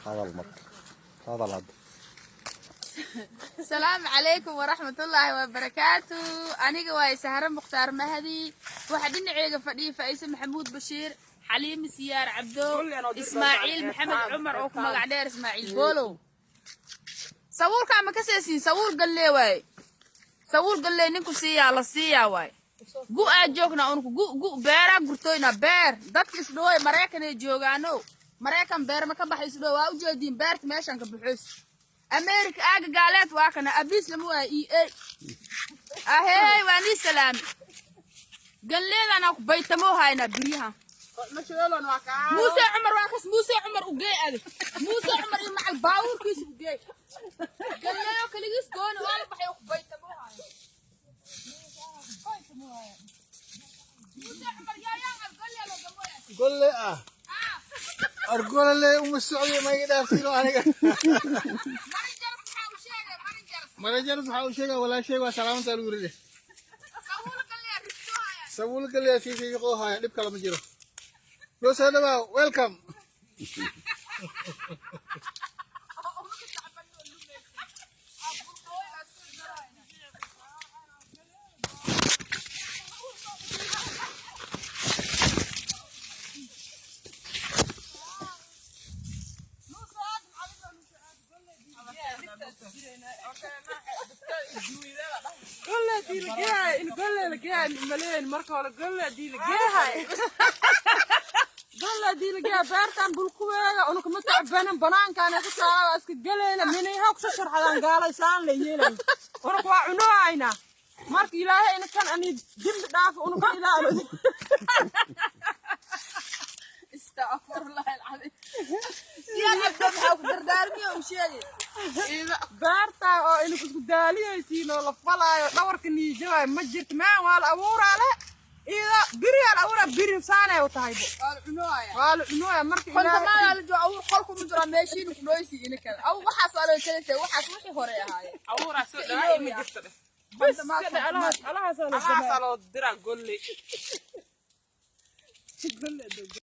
Hadal marka, hadal hadda. Asalaamu calaykum waraxmatullaahi wabarakaatu. Aniga waay Sahre Mukhtaar Mahdi. Waxaa dhinaceyga fadhiya Faa'ise Maxamuud Bashiir, Xaliimi Siyaar Cabdo, Ismaaciil Maxamed Cumar oo ku magac dheer Ismaaciil Boolow. Sabuulkaa ma ka seesiin? Sabuul gallee waaye, sabuul gallee ninku siiyaa la siiyaa waaye. Gu aa joognaa unku gu gu beeraa gurtoyna beer. Dadka isdhooy Maraykanay joogaano, Maraykan beer ma ka baxa isdhoo. Waa ujeediin beerta meeshan ka baxoys. America aaga gaaleed waa kana abiis lama waayo. E a ahey, waa nii salaami. Galleedana ku baytamo haynaa biryahan. Muuse Cumar waa kas. Muuse Cumar ugee adig, Muuse Cumar iyo macal baabuurkiisa ugee. Galleeyo kaligiis gooni waa la baxay oo ku baytamo haya. Muuse Cumar yaayaan al gallee loo gamoya. Golle ah, argolole uma socdo, ma iga dhaafsiino aniga. Marin Jaras maxaa u sheegay? Marin Jaras. Manajaras waxaa u sheegaa, walaashay waa salaamanta lagu yiri. Sabuul gallee risto haya. Sabuul gallee fiifiiqoo haya, dhib kale ma jiro. Noo soo dhawaa, welcome. Marka hore golle diilageehay beertan bulkuweega unukama tacbanin, banaankaana ku taala, waa iska geleyna. Minayha kusoo sharxadaan gaalaysaan la yeelay, unuk waa cunohayna. Marka Ilaahay inakan ani dembi dhaafo, unuka ilaalo. Astaqfirullah alcadiim. Siyaar Cabdo maxaa ku dardaarmiyo u sheegay? Beertaa oo inuk isku daaliyaysiin oo la falaayo, dhawarka niijawaayo ma jirto. Maan waa la abuuraa le ida biriyaa la abuuraa, biri saanay u tahaybo. Waa la cunoaya. Waa la cunooya marka Ilaahay Kontomadaa la jooga, awur qolku ma jiraa meeshiina ku noysi ina kale. Aw, waxaas waa loo kala tegay, waxaas wixii hore ahaayeen. Abuuraa soo dhawaa ima jirto dheh. Bas alahaasaa la Alahaasaa loo diraa golley.